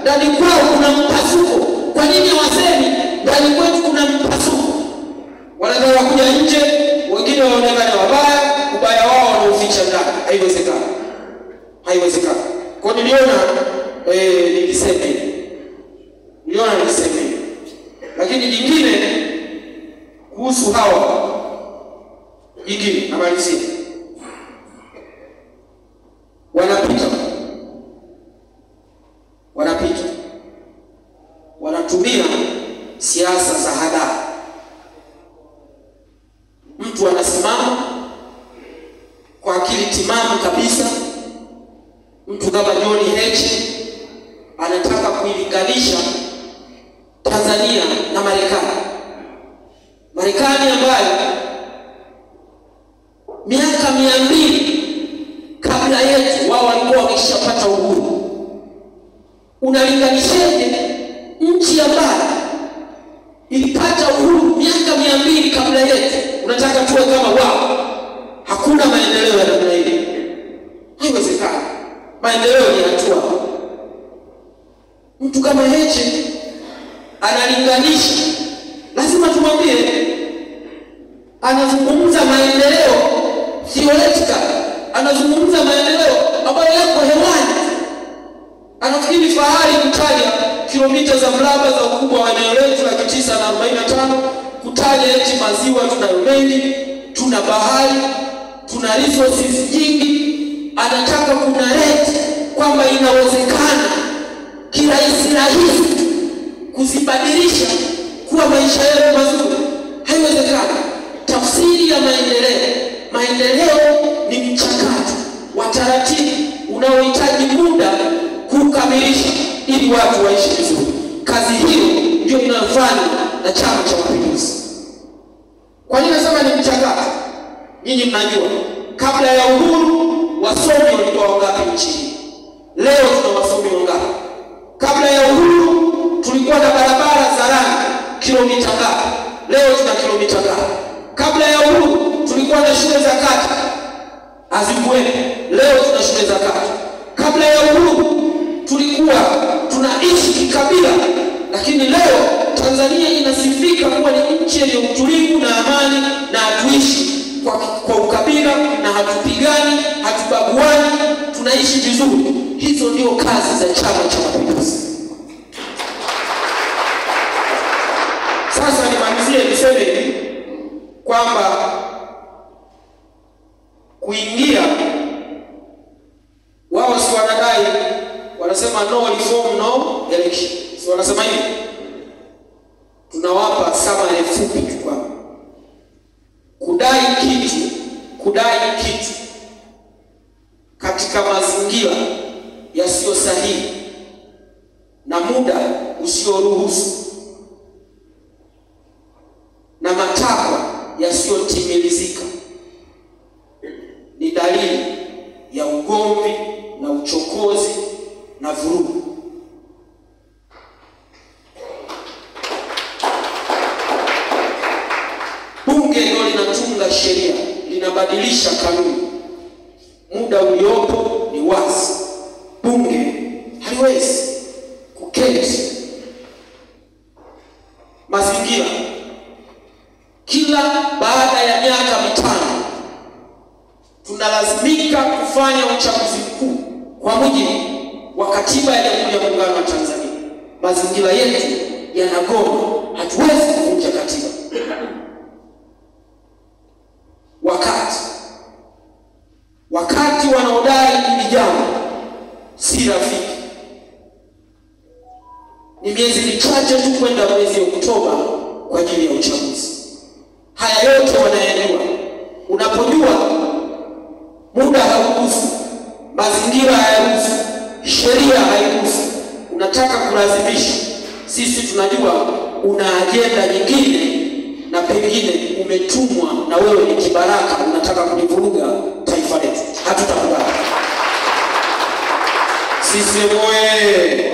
Ndani kwao kuna mpasuko. Kwa nini hawasemi ndani kwetu kuna mpasuko? Wanataka kuja nje, wengine waonekane wabaya, ubaya wao wanauficha ndani. Haiwezekani. Haiwezekani. Kwa niliona niliseme. Niliona niliseme. Lakini jingine kuhusu hawa, jingine namalizia. Wanapita. Wanatumia siasa za hadaa. Mtu anasimama kwa akili timamu kabisa, mtu kama John Heche anataka kuilinganisha Tanzania na Marekani. Marekani ambayo miaka 200 kabla yetu wao walikuwa wameshapata uhuru. Unalinganishaje nchi ambayo ilipata uhuru miaka 200 kabla yetu? Unataka tuwe kama wao? Hakuna maendeleo ya namna hiyo. Haiwezekani. Maendeleo ni hatua. Mtu kama Heche analinganisha, lazima tumwambie, anazungumza maendeleo theoretical, anazungumza maendeleo ambayo yako hewani. Anafikiri fahari kutaja kilomita za mraba za ukubwa wa eneo letu 945,000, kutaja eti maziwa tunayo mengi, tuna bahari, tuna resources nyingi. Anataka kunarete kwamba inawezekana kirahisi rahisi kuzibadilisha kuwa maisha yetu mazuri. Haiwezekani. Tafsiri ya maendeleo, maendeleo ni mchakato wa taratibu unaohitaji muda kukamilisha ili watu waishi vizuri. Kazi hiyo ndio inayofanywa na Chama cha Mapinduzi. Kwa nini nasema ni mchakato? Nyinyi mnajua kabla ya uhuru wasomi walikuwa wangapi nchini? Leo tuna wasomi wangapi? Kabla ya uhuru tulikuwa na barabara za lami kilomita ngapi? Leo tuna kilomita ngapi? Kabla ya uhuru tulikuwa na shule za kata, hazikuwepo. Leo tuna shule za kata. Kabla ya uhuru tulikuwa tunaishi kikabila, lakini leo Tanzania inasifika kuwa ni nchi yenye utulivu na amani, na hatuishi kwa ukabila na hatupigani, hatubaguani, tunaishi vizuri. Hizo ndio kazi za Chama cha Mapinduzi. Sasa nimalizie niseme hivi kwamba kuingia wao si wanadai, wanasema no reform no election. Si wanasema hivi? Tunawapa summary fupi tu kwamba kudai kitu katika mazingira yasiyo sahihi na muda usioruhusu na matakwa yasiyotimilizika ni dalili ya ugomvi na uchokozi na vurugu. Bunge ndio linatunga sheria, linabadilisha kanuni. Muda uliopo ni wazi. Bunge haliwezi kuketi. Mazingira, kila baada ya miaka 5 tunalazimika kufanya uchaguzi mkuu kwa mujibu wa katiba ya Jamhuri ya Muungano wa Tanzania. Mazingira yetu yanagoma, hatuwezi kuvunja katiba. Wakati wanaodai hili jambo si rafiki. Ni miezi michache tu kwenda mwezi Oktoba kwa ajili ya uchaguzi. Haya yote wanayajua. Unapojua muda hauruhusu, mazingira hayaruhusu, sheria hairuhusu, unataka kulazimisha. Sisi tunajua una ajenda nyingine na pengine umetumwa na wewe ni kibaraka, unataka kulivuruga taifa letu. Hatutakubali. Sisi oye!